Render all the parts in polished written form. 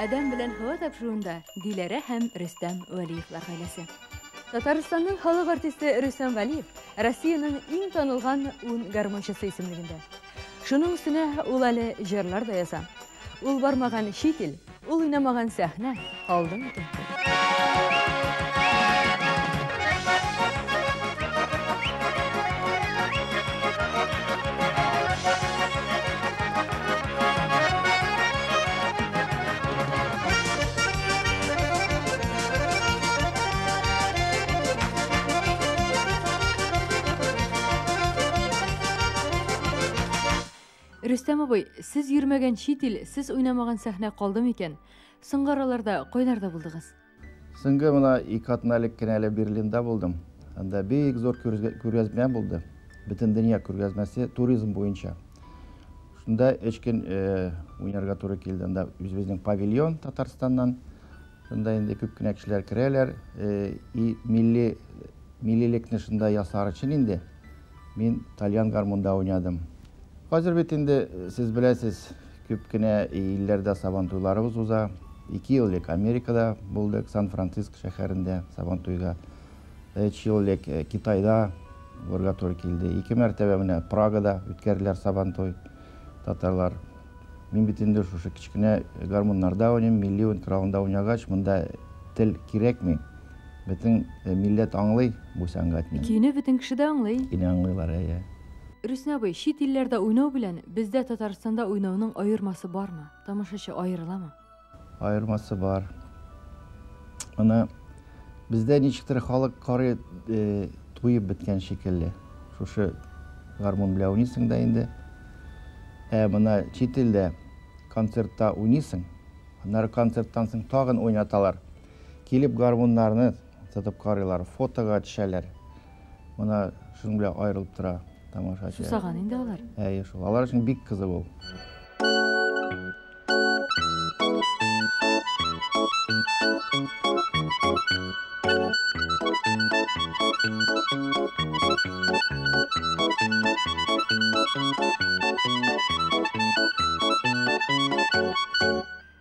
Адәм белән Һава тапшыруында Диләрә һәм Рөстәм Вәлиевлар гаиләсе. Татарстанның халык артисты Рөстәм Вәлиев Россиянең иң танылган 10 гармунчысы исемлегендә. Шуның өстенә ул әле җырлар да яза. Ул бармаган чит ил, ул уйнамаган сәхнә калды микән? Рөстәм абый, сез йөрмәгән чит ил, сез уйнамаган сәхнә калды микән? Соңгы араларда кайларда булдыгыз? Соңгы менә ике атна элек кенә әле Берлинда булдым. Анда бик зур күргәзмә булды. Бөтендөнья күргәзмәсе туризм буенча. Шунда өч көн уйнарга туры килде. Анда үзебезнең павильон Татарстаннан. Шунда инде күп кенә кешеләр керәләр. И милли миллилекне шунда ясар өчен инде мин тальян гармунда уйнадым. Хәзер бит инде сез беләсез, күп кенә илләрдә сабантуйларыбыз уза. 2 ел элек Америкада булдык, Сан-Франциско шәһәрендә сабантуйга. 3 ел элек Китайда булырга туры килде. 2 мәртәбә менә Прагада үткәрделәр сабантуй татарлар. Мин бит инде шушы кечкенә гармуннарда уйныйм, милли уен коралында уйнагач, монда тел кирәкми. Бөтен милләт аңлый бу сәнгатьне. Көйне бөтен кеше дә аңлый. Көйне аңлыйлар, әйе. Рөстәм абый, чит илләрдә уйнау белән бездә Татарстанда уйнауның аермасы бармы? Тамашачы аерыламы? Аермасы бар. Аны бездә ничектер халык карый туеп беткән шикелле. Шушы гармун белән уйныйсың да инде. Ә менә чит илдә концертта уйныйсың, аннары концерттан соң тагын уйнаталар. Килеп гармуннарны тотып карыйлар, фотога төшәләр. Менә шуның белән аерылып тора тамашачы. Сусаган инде алар. Әйе, шул. Алар өчен бик кызык ул.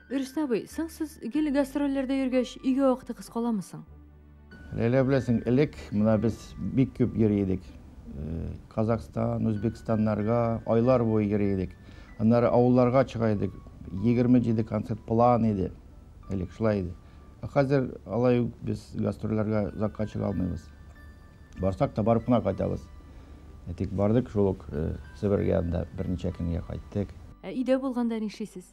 Рөстәм абый, соң сез гел гастрольләрдә йөргәч, өйгә вакытыгыз каламы соң? Ләйлә, беләсең, элек менә без бик күп йөри идек. Казахстан, Үзбекстаннарга айлар буе йөри идек. Аннары авылларга чыга идек. 27 концерт план иде. Элек шулай иде. Ә хәзер алай ук без гастрольләргә озакка чыга алмыйбыз. Барсак та барып кына кайтабыз. Әйтик, бардык шул ук Себергә, анда берничә көнгә кайттык. Ә өйдә булганда нишлисез?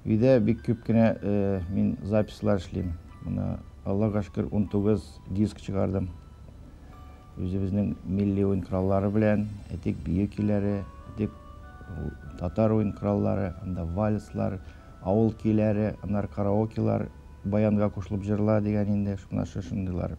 Өйдә бик күп кенә мин записьлар эшлим. Менә Аллага шөкер 19 диск чыгардым. Үзебезнең милли уен кораллары белән, әйтик, бию көйләре, әйтик, татар уен кораллары, анда вальслар, авыл көйләре, аннары караокелар, баянга кушылып җырла дигән инде, менә шушындыйлар.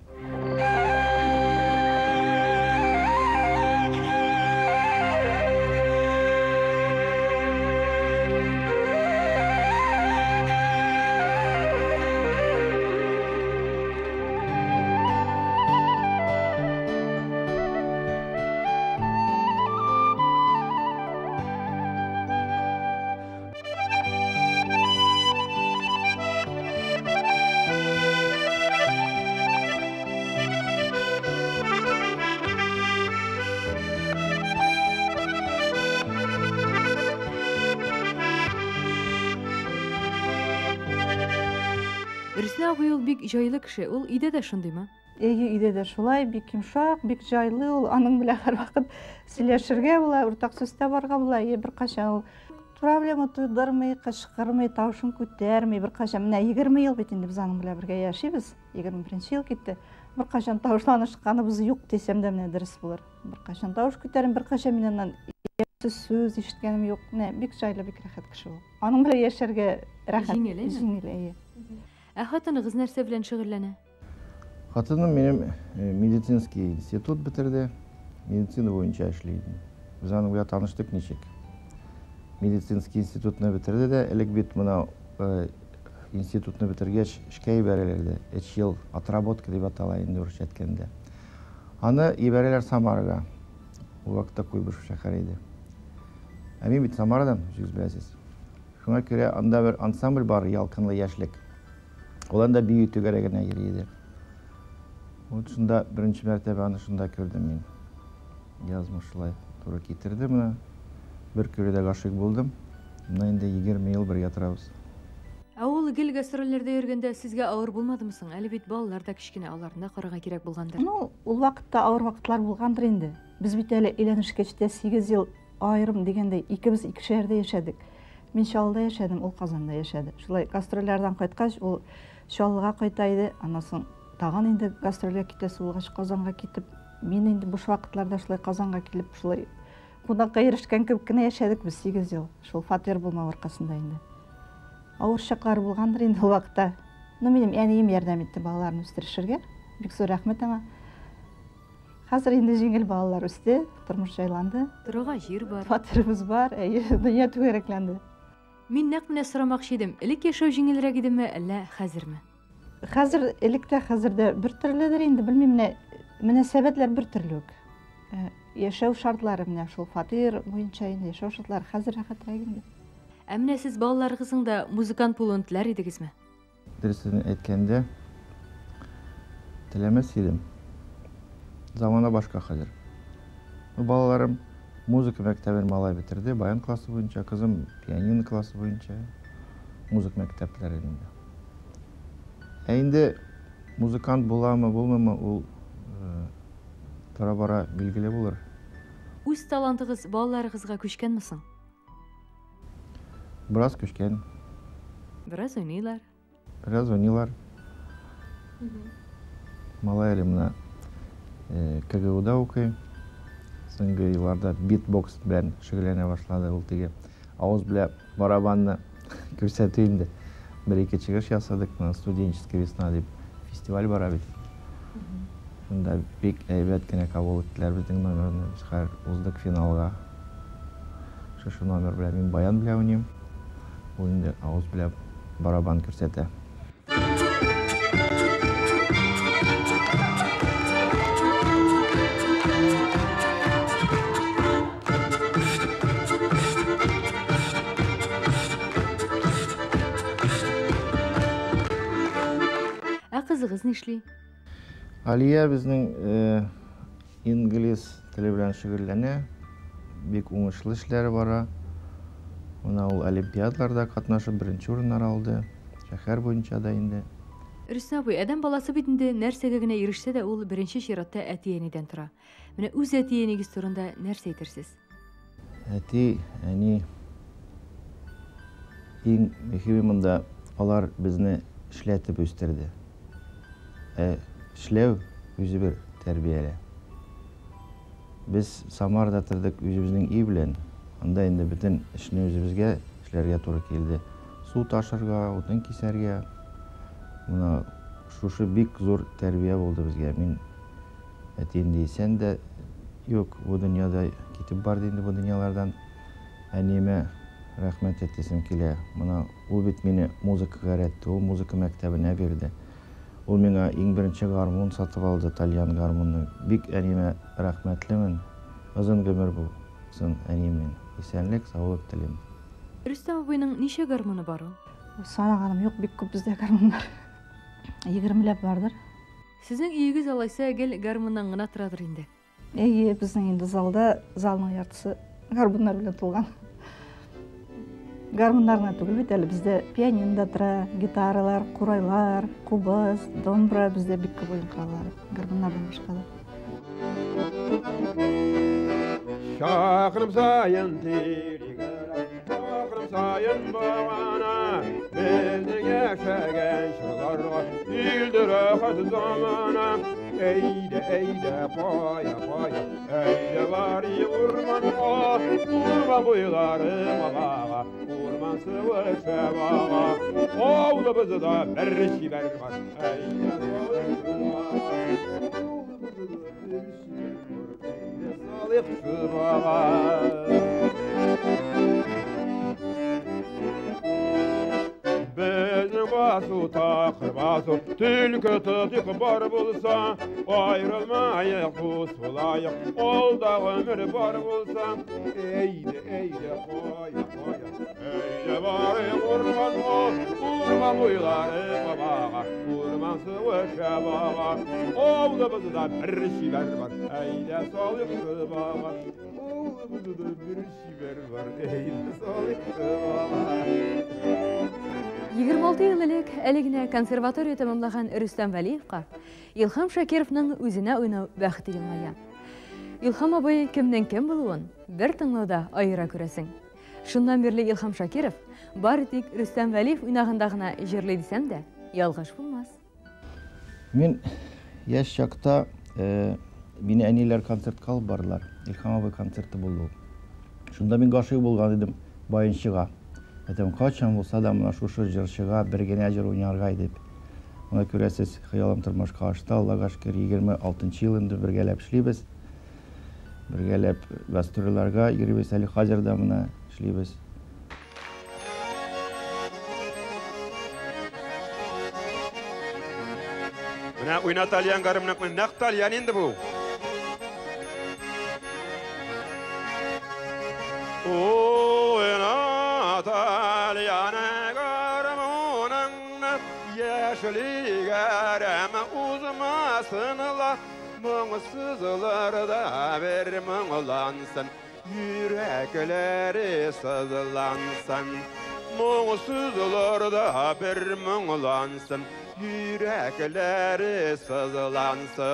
Рөстәм абый ул бик җайлы кеше. Ул өйдә дә шундыймы? Әйе, өйдә дә шулай, бик йомшак, бик җайлы ул. Аның белән һәрвакыт сөйләшергә була, уртак сүз табарга була. Әйе, беркайчан ул проблема тудырмый, кычкырмый, тавышын күтәрми. Беркайчан, менә 20 ел бит инде без аның белән бергә яшибез. 21 ел китте. Беркайчан тавышланышканыбыз юк дисәм дә менә дөрес булыр. Беркайчан тавыш күтәрмим, беркайчан мин аннан ямьсез сүз ишеткәнем юк. Менә бик җайлы, бик рәхәт кеше ул. Аның белән яшәргә рәхәт. Җиңел, әйме? Җиңел, әйе. Ә хатыныгыз нәрсә белән шөгыльләнә? Хатыным минем медицинский институт бетерде. Медицина буенча эшли иде. Без аның белән таныштык ничек? Медицинский институтны бетерде дә, элек бит менә институтны бетергәч эшкә җибәрәләр иде. 3 ел отработка дип атала инде урысча әйткәндә. Аны җибәрәләр Самарага. Ул вакытта Куйбышев шәһәре иде. Ә мин бит Самарадан, үзегез беләсез. Шуңа күрә анда бер ансамбль бар, Ялкынлы яшьлек. Ул анда бию түгәрәгенә йөри иде. Вот шунда беренче мәртәбә аны шунда күрдем мин. Язмыш шулай туры китерде менә. Бер күрүдә гашыйк булдым. Менә инде 20 ел бергә торабыз. Ә ул гел гастрольләрдә йөргәндә сезгә авыр булмадымы соң? Әле бит балалар да кечкенә, аларны да карарга кирәк булгандыр. Ну, ул вакытта авыр вакытлар булгандыр инде. Без бит әле өйләнешкәч тә 8 ел аерым дигәндәй, икебез ике шәһәрдә яшәдек. Мин Чаллыда яшәдем, ул Казанда яшәде. Шулай гастрольләрдән кайткач, ул Чаллыга кайта иде. Аннан соң тагын инде гастрольгә китәсе булгач, Казанга китеп, мин инде буш вакытларда шулай Казанга килеп, шулай кунакка йөрешкән кебек кенә яшәдек без 8 ел. Шул фатир булмау аркасында инде. Авыр чаклар булгандыр инде ул вакытта. Ну, минем әнием ярдәм итте балаларны үстерешергә. Бик зур рәхмәт аңа. Хәзер инде җиңел, балалар үсте, тормыш җайланды. Торырга җир бар. Фатирыбыз бар, әйе, дөнья түгәрәкләнде. Мин нәкъ менә сорамакчы идем, элек яшәү җиңелрәк идеме, әллә хәзерме? Хәзер, элек тә, хәзер дә бер төрледер инде, белмим, менә мөнәсәбәтләр бер төрле үк. Яшәү шартлары менә шул фатир буенча инде яшәү шартлары хәзер рәхәтрәк инде. Ә менә сез балаларыгызның да музыкант булуын теләр идегезме? Дөресен әйткәндә, теләмәс идем. Замана башка хәзер. Балаларым музыка мәктәбен малай бетерде, баян классы буенча, кызым пианино классы буенча, музыка мәктәпләре инде. Ә инде музыкант буламы, булмамы, ул тора-бара билгеле булыр. Үз талантыгыз балаларыгызга күчкәнме соң? Бераз күчкән. Бераз уйныйлар. Бераз уйныйлар. Малай әле менә КГУда укый. Соңгы елларда битбокс белән шөгыльләнә башлады. Ул теге авыз белән барабанны күрсәтү инде. Бер-ике чыгыш ясадык, менә «Студенческая весна» дип фестиваль бара бит. Шунда бик әйбәт кенә кабул иттеләр безнең номерны. Без хәзер уздык финалга. Шушы номер белән мин баян белән уйныйм. Ул инде авыз белән барабан күрсәтә. Ә кызыгыз нишли? Алия безнең инглиз теле белән шөгыльләнә. Бик уңышлы эшләре бара. Менә ул олимпиадаларда катнашып беренче урыннар алды. Шәһәр буенча да инде. Рөстәм абый, адәм баласы бит инде нәрсәгә генә ирешсә дә, ул беренче чиратта әти-әнидән тора. Менә үз әти-әнигез турында нәрсә әйтерсез? Әти, әни иң мөһиме монда, алар безне эшләтеп үстерде. Ә эшләү үзе бер тәрбияле. Без Самарда тордык үзебезнең өй белән. Анда инде бөтен эшне үзебезгә эшләргә туры килде. Су ташырга, утын кисәргә. Менә шушы бик зур тәрбия булды безгә. Мин әти инде исән дә юк, бу дөньяда китеп барды инде бу дөньялардан. Әниемә рәхмәт әйтәсем килә. Менә ул бит мине музыкага өйрәтте, ул музыка мәктәбенә бирде. Ул миңа иң беренче гармун сатып алды, тальян гармунны. Бик әниемә рәхмәтлемен. Озын гомер булсын әниемнең. Исәнлек, саулык телим. Рөстәм абыйның ничә гармуны бар ул? Санаганым юк, бик күп бездә гармуннар. 20ләп бардыр. Сезнең өегез алайса гел гармуннан гына торадыр инде. Әйе, безнең инде залда, залның яртысы гармуннар белән тулган. Гармуннар гына түгел бит әле, бездә пианино да тора, гитаралар, курайлар, кубыз, домбра, бездә бик күп уен кораллары, гармуннардан башка да. Чакрым саен тиригәләр, чакрым саен багана, безнең яшәгән чорларга килде рәхәт замана. Әйдә, әйдә, кая, кая, әйдә барыйк урманга, урман буйлары ага, урман суы шәп ага. Авылыбызда бер чибәр бар, әйдә салыйк шуга. Авылыбызда бер чибәр бар, әйдә салыйк шуга. Безнең басу, такыр басу, түлкі тотык бар булса, аерылмайык, дус булайык, алда гомер бар булса. Әйдә, әйдә, кая, кая, әйдә барыйк урманга, урман буйлары бабага, урман суы шабага. Авылыбызда бер чибәр бар, әйдә салыйк сыбага. Авылыбызда бер чибәр бар, әйдә салыйк сыбага. 26 ел элек әле генә консерватория тәмамлаган Рөстәм Вәлиевка Илһам Шакировның үзенә уйнау бәхете елмая. Илһам абый кемнең кем булуын бер тыңлауда аера күрәсең. Шуннан бирле Илһам Шакиров бары тик Рөстәм Вәлиев уйнаганда гына җырлый дисәм дә, ялгыш булмас. Мин яшь чакта мине әниләр концертка алып бардылар. Илһам абый концерты булды ул. Шунда мин гашыйк булган идем баянчыга. Әйтәм, кайчан булса да менә шушы җырчыга бер генә җыр уйнарга дип. Менә күрәсез, хыялым тормышка ашты. Аллага шөкер, 26 ел инде бергәләп эшлибез. Бергәләп гастрольләргә йөрибез, әле хәзер дә менә эшлибез. Менә уйна тальян гармунны, нәкъ тальян инде бу. Уйна тальян гармуныңны, яшьлегәрем узмасын ла, моңсызлар да бер моңлансын, йөрәкләре сызлансын. Моңсызлар да бер моңлансын, йөрәкләре сызлансын.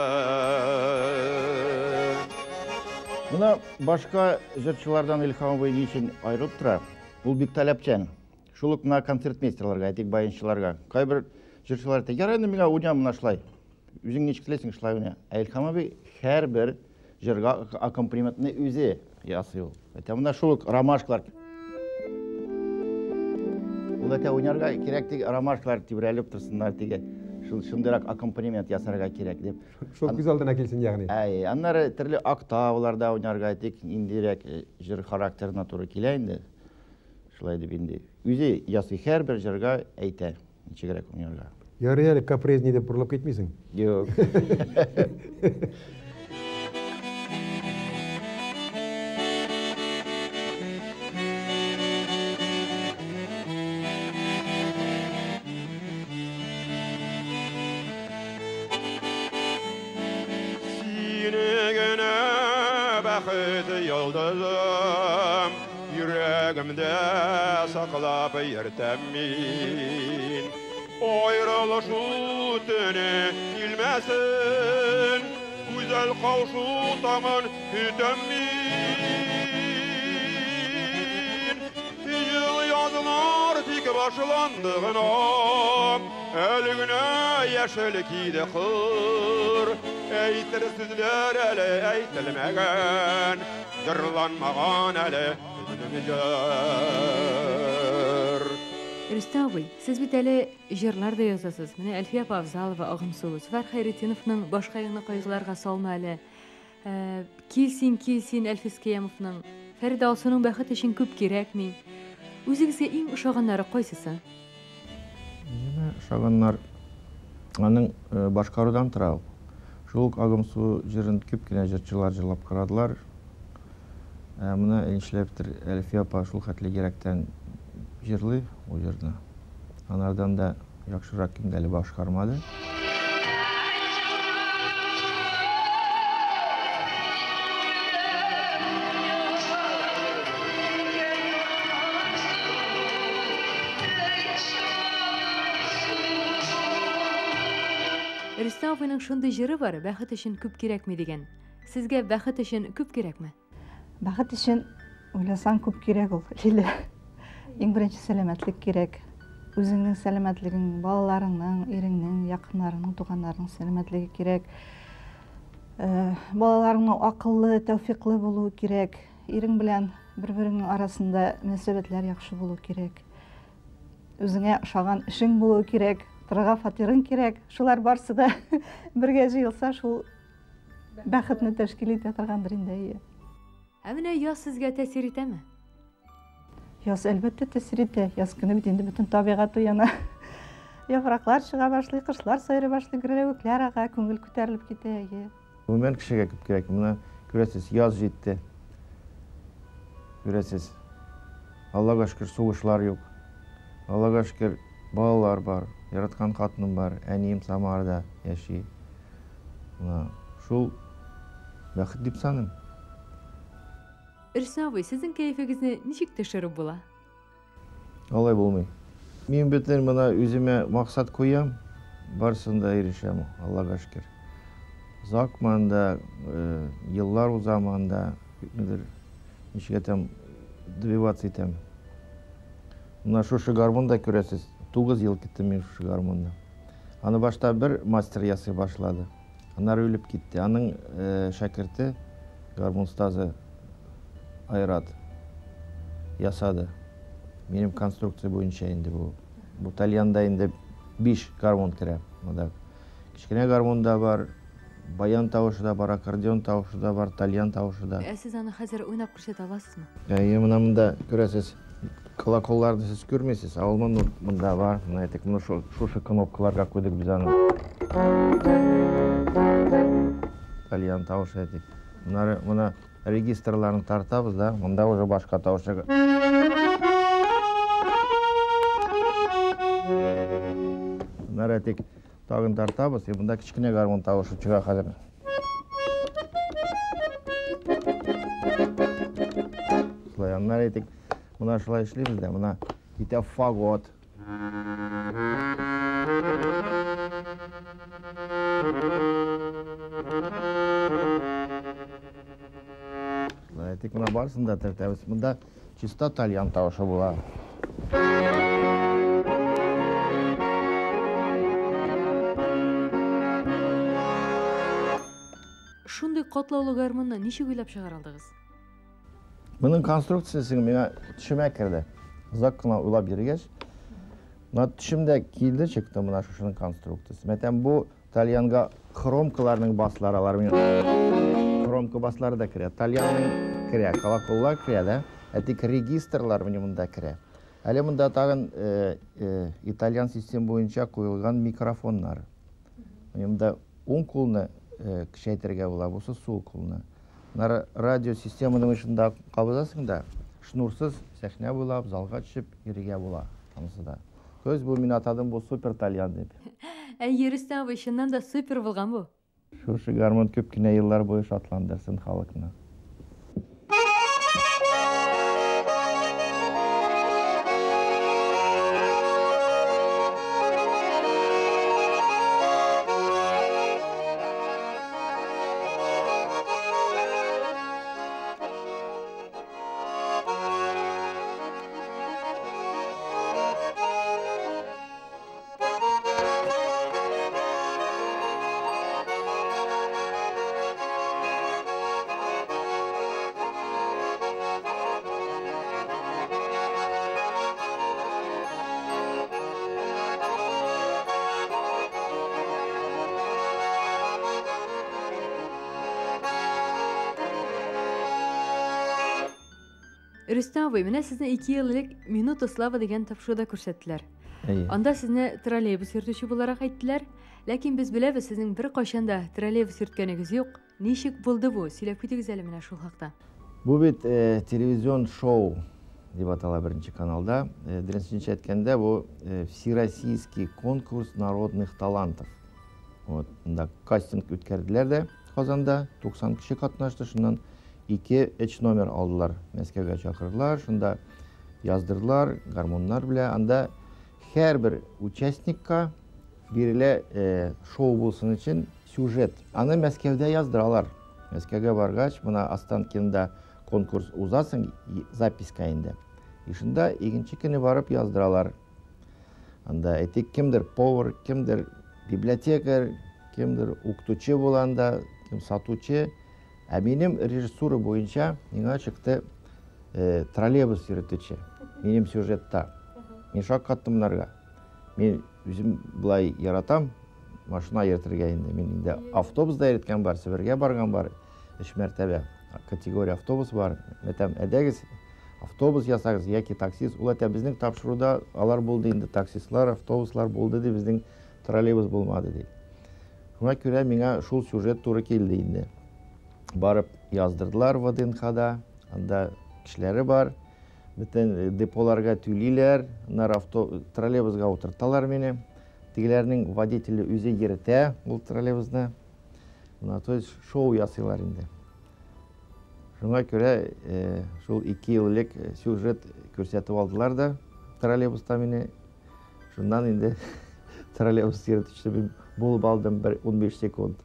Менә башка җырчылардан Илһам абый ни өчен аерылып тора? Ул бик таләпчән. Шул ук менә концертмейстерларга, әйтик, баянчыларга. Кайбер җырчылар әйтә, ярар инде миңа уйна менә шулай. Үзең ничек теләсең, шулай уйна. Ә Илһам абый һәрбер җырга аккомпанементны үзе ясый ул. Әйтә, менә шул ук ромашкалар. Ул әйтә, уйнарга кирәк тик ромашкалар тибрәлеп торсыннар диге. Шул шундыйрак аккомпанемент ясарга кирәк дип. Шул күз алдына килсен, ягъни. Әй, аннары төрле октаваларда уйнарга әйтик, ниндирәк җыр характерына туры килә инде. Шулай дип инде. Үзе ясый һәрбер җырга әйтә, ничегрәк уйнарга. Ярый әле капризный дип борылып китмисең. Юк. Сине генә бәхет йолдызым, йөрәгемдә саклап йөртәм мин. Аерылышу төне килмәсен, гүзәл каушу таңын көтәм мин. Ел язлар тик башланды гына, әле генә яшел киде кыр. Әйтер сүзләр әле әйтелмәгән, җырланмаган әле безнең җыр. Рөстәм абый, сез бит әле җырлар да язасыз. Менә Әлфия апа Авзалова, Агымсу, Зөфәр Хәйретдиновның Башка кайгыларга салма әле. Кил син, кил син Әлфис Кыямовның, Фәридә Алсуның Бәхет өчен күп кирәкми. Үзегезгә иң ошаганнары кайсысы? Үземә ошаганнар аның башкарудан тора ул. Шул ук Агымсу җырын күп кенә җырчылар җырлап карадылар. Менә нишләптер Әлфия апа шул хәтле йөрәктән җырлый ул җырны. Анардан да яхшырак кем дә әле башкармады. Рөстәм абыйның шундый җыры бар, бәхет өчен күп кирәкми дигән. Сезгә бәхет өчен күп кирәкме? Бәхет өчен уйласаң күп кирәк ул, Лилә. Иң беренче сәламәтлек кирәк. Үзеңнең сәламәтлегең, балаларыңның, иреңнең, якыннарыңның, туганнарыңның сәламәтлеге кирәк. Балаларыңның акыллы, тәүфиклы булуы кирәк. Ирең белән бер-береңнең арасында мөнәсәбәтләр яхшы булу кирәк. Үзеңә ошаган эшең булуы кирәк, торырга фатирың кирәк. Шулар барсы да бергә җыелса, шул бәхетне тәшкил итә торгандыр инде, әйе. Ә менә яз сезгә тәэсир итәме? Яз әлбәттә тәэсир итә. Яз көне бит инде бөтен табигать уяна. Яфраклар чыга башлый, кошлар сайрый башлый, гөрләвекләр ага, күңел күтәрелеп китә. Әйе. Гомумән кешегә күп кирәк. Менә күрәсез, яз җитте. Күрәсез. Аллага шөкер, сугышлар юк. Аллага шөкер, балалар бар, яраткан хатыным бар, әнием Самарада яши. Менә шул бәхет дип саныйм. Рөстәм абый, сезнең кәефегезне ничек төшереп була? Алай булмый. Мин бөтен менә үземә максат куям, барысын да ирешәм, Аллага шөкер. Озакмы анда, еллар узамы анда, күпмедер, ничек әйтәм, добиваться итәм. Менә шушы гармун да күрәсез, 9 ел көттем мин шушы гармунны. Аны башта бер мастер ясый башлады. Аннары үлеп китте. Аның шәкерте, гармун остазы Айрат ясады. Минем конструкция буенча инде бу. Бу тальянда инде 5 гармун керә. Монда кечкенә гармун да бар, баян тавышы да бар, аккордеон тавышы да бар, тальян тавышы да. Ә сез аны хәзер уйнап күрсәтә аласызмы? Әйе, менә монда күрәсез, колоколларны сез күрмисез, ә ул монда бар. Менә әйтик, менә шушы кнопкаларга куйдык без аны. Тальян тавышы әйтик. Монары, менә регистрларын тартабыз да, монда уже башка тавыш чыга. Монары әйтик, тагын тартабыз, и монда кечкенә гармун тавышы чыга хәзер. Шулай, аннары әйтик, менә шулай эшлибез дә, менә китә фагот. Шулай әйтик, менә барысын да тертәбез. Монда чиста тальян тавышы була. Шундый катлаулы гармунны ничек уйлап чыгара алдыгыз? Моның конструкциясе миңа төшемә керде. Озак кына уйлап йөргәч, менә төшемдә килде, чыкты менә шушының конструкциясе. Мәтәм бу тальянга хромкаларның баслары, алар миңа хромка баслары да керә, тальянның керә, колоколлар керә дә, ә тик регистрлар менә монда керә. Әле монда тагын итальян систем буенча куелган микрофоннар. Менә монда уң кулны көчәйтергә була, бусы сул кулны. Нары радио системаның эчендә кабызасың да, шнурсыз сәхнә буйлап залга төшеп йөрергә була. Анысы да. То есть бу мин атадым бу супер тальян дип. Әйе, Рөстәм абый, чыннан да супер булган бу. Шушы гармун күп кенә еллар буе шатландырсын халыкны. Рөстәм абый, менә сезне 2 ел элек Минута славы дигән тапшыруда күрсәттеләр. Әйе. Анда сезне троллейбус йөртүче буларак әйттеләр. Ләкин без беләбез, сезнең беркайчан да троллейбус йөрткәнегез юк. Ничек булды бу? Сөйләп китегез әле менә шул хакта. Бу бит телевизион шоу дип атала беренче каналда. Дөресенчә әйткәндә, бу Всероссийский конкурс народных талантов. Вот, монда кастинг үткәрделәр дә Казанда, 90 кеше катнашты, шуннан 2-3 номер алдылар. Мәскәүгә чакырдылар, шунда яздырдылар, гармуннар белән. Анда һәрбер участникка бирелә шоу булсын өчен сюжет. Аны Мәскәүдә яздыралар. Мәскәүгә баргач, менә Останкинда конкурс узасың, записка инде. И шунда икенче көне барып яздыралар. Анда әйтик, кемдер повар, кемдер библиотекарь, кемдер укытучы була анда, кем сатучы. Ә минем режиссура буенча миңа чыкты троллейбус йөртүче. Минем сюжетта. Мин шаккаттым монарга. Мин үзем былай яратам машина йөртергә инде. Мин инде автобуста йөрткән бар, Себергә барган бар, 3 мәртәбә. Категория автобус бар. Мәтәм, әйдәгез, Автобус ясагыз яки таксист. Ул әйтә, безнең тапшыруда алар булды инде, таксистлар, автобуслар булды ди, безнең троллейбус булмады ди. Шуңа күрә миңа шул сюжет туры килде инде. Барып яздырдылар ВДНХда, анда кешеләре бар, бөтен деполарга түлиләр, аннары троллейбусга утырталар мине. Тегеләрнең водителе үзе йөртә ул троллейбусны. Менә, то есть шоу ясыйлар инде. Шуңа күрә шул 2 ел элек сюжет күрсәтеп алдылар да троллейбуста мине. Шуннан инде троллейбус йөртүче булып алдым бер 15 секунд.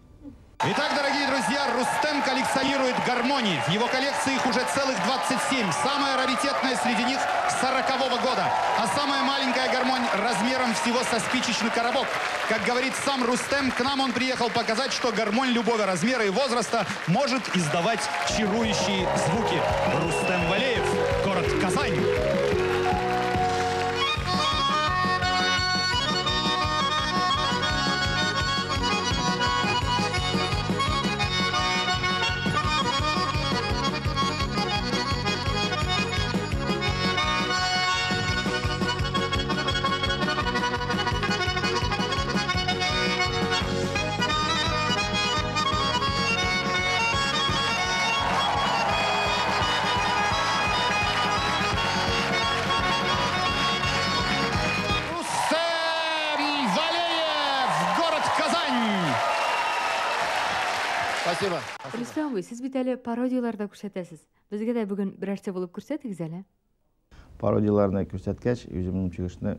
Итак, дорогие друзья, Рустем коллекционирует гармонии. В его коллекции их уже целых 27. Самая раритетная среди них 40-го года. А самая маленькая гармонь размером всего со спичечный коробок. Как говорит сам Рустем, к нам он приехал показать, что гармонь любого размера и возраста может издавать чарующие звуки. Рустем Валеев, город Казань. Спасибо. Рустем абый, сез бит әле пародиялар да күрсәтәсез. Безгә дә бүген берәрсе булып күрсәтегез әле. Пародияларны күрсәткәч, үземнең чыгышны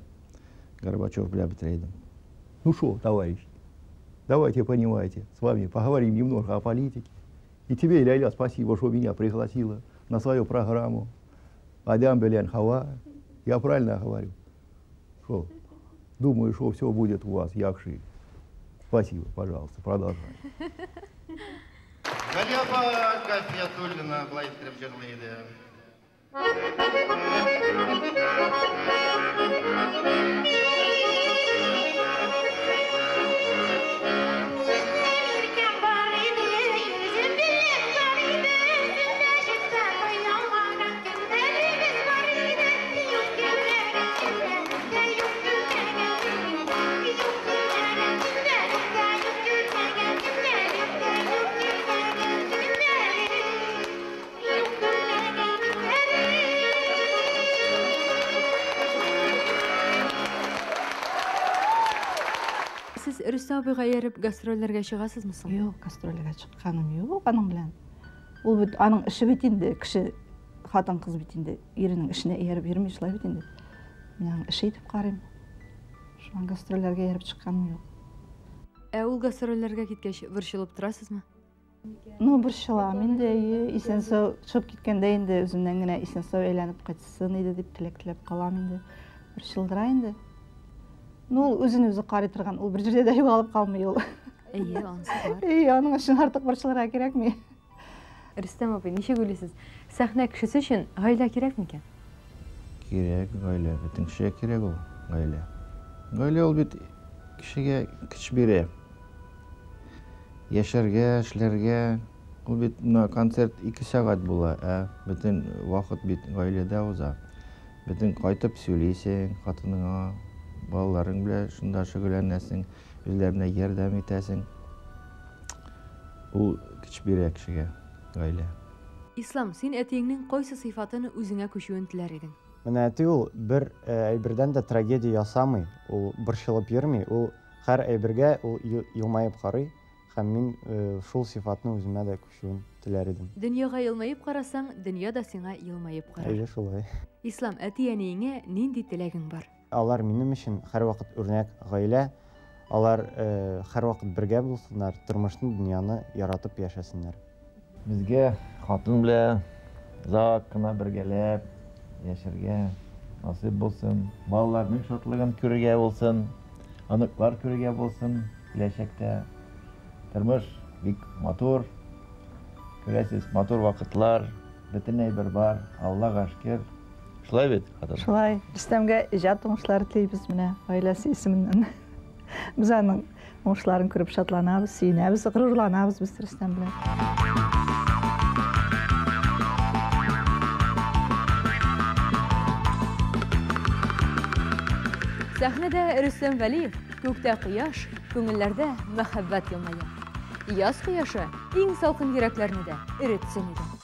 Горбачев белән бетерә идем. Ну шо, товарищ, давайте, понимаете, с вами поговорим немного о политике. И тебе, Ляля, спасибо, что меня пригласила на свою программу. Адам Белен Хава. Я правильно говорю? Шо? Думаю, что все будет у вас, якши. Спасибо, пожалуйста, продолжай. Галия Гафиятуллина былай иттереп җырлый иде. Сез Рөстәм абыйга ияреп гастрольләргә чыгасызмы соң? Юк, гастрольгә чыкканым юк аның белән. Ул бит аның эше бит инде, кеше хатын-кыз бит инде, иренең эшенә ияреп йөрми шулай бит инде. Мин аның эше итеп карыйм. Шуңа гастрольләргә ияреп чыкканым юк. Ә ул гастрольләргә киткәч борчылып торасызмы? Ну, борчылам инде, исән-сау чыгып киткәндә инде үземнән генә исән-сау әйләнеп кайтсын иде дип теләк теләп калам инде. Борчылдыра инде. Ну, ул үзен үзе карый торган, ул бер җирдә дә югалып калмый ул. Әйе, анысы бар. Әйе, аның өчен артык борчылырга кирәкми. Рөстәм абый, ничек уйлыйсыз? Сәхнә кешесе өчен гаилә кирәк микән? Кирәк гаилә, бөтен кешегә кирәк ул гаилә. Гаилә ул бит кешегә көч бирә. Яшәргә, эшләргә. Ул бит менә концерт 2 сәгать була, ә бөтен вакыт бит гаиләдә уза. Бөтен кайтып сөйлисең хатыныңа, балаларың белән шунда шөгыльләнәсең, үзләренә ярдәм итәсең. Ул көч бирә кешегә гаилә. Ислам, син әтиеңнең кайсы сыйфатын үзеңә күчүен теләр идең? Менә әти ул бер әйбердән дә трагедия ясамый, ул борчылып йөрми, ул һәр әйбергә ул елмаеп карый һәм мин шул сыйфатны үземә дә күчүен теләр идем. Дөньяга елмаеп карасаң, дөнья да сиңа елмаеп карар. Әйе, шулай. Ислам, әти-әниеңә нинди теләгең бар? Алар минем өчен һәрвакыт үрнәк гаилә, алар һәрвакыт бергә булсыннар, тормышны, дөньяны яратып яшәсеннәр. Безгә хатын белән озак кына бергәләп яшәргә насыйп булсын, балаларның шатлыгын күрергә булсын, оныклар күрергә булсын киләчәктә. Тормыш бик матур, күрәсез, матур вакытлар, бөтен әйбер бар, Аллага шөкер. Шулай бит, хатын? Шулай. Рөстәмгә иҗат уңышлары телибез менә гаиләсе исеменнән. Без аның уңышларын күреп шатланабыз, сөенәбез, горурланабыз без Рөстәм белән. Сәхнәдә Рөстәм Вәлиев, күктә кояш, күңелләрдә мәхәббәт елмая. Яз кояшы иң салкын йөрәкләрне дә эретсен иде.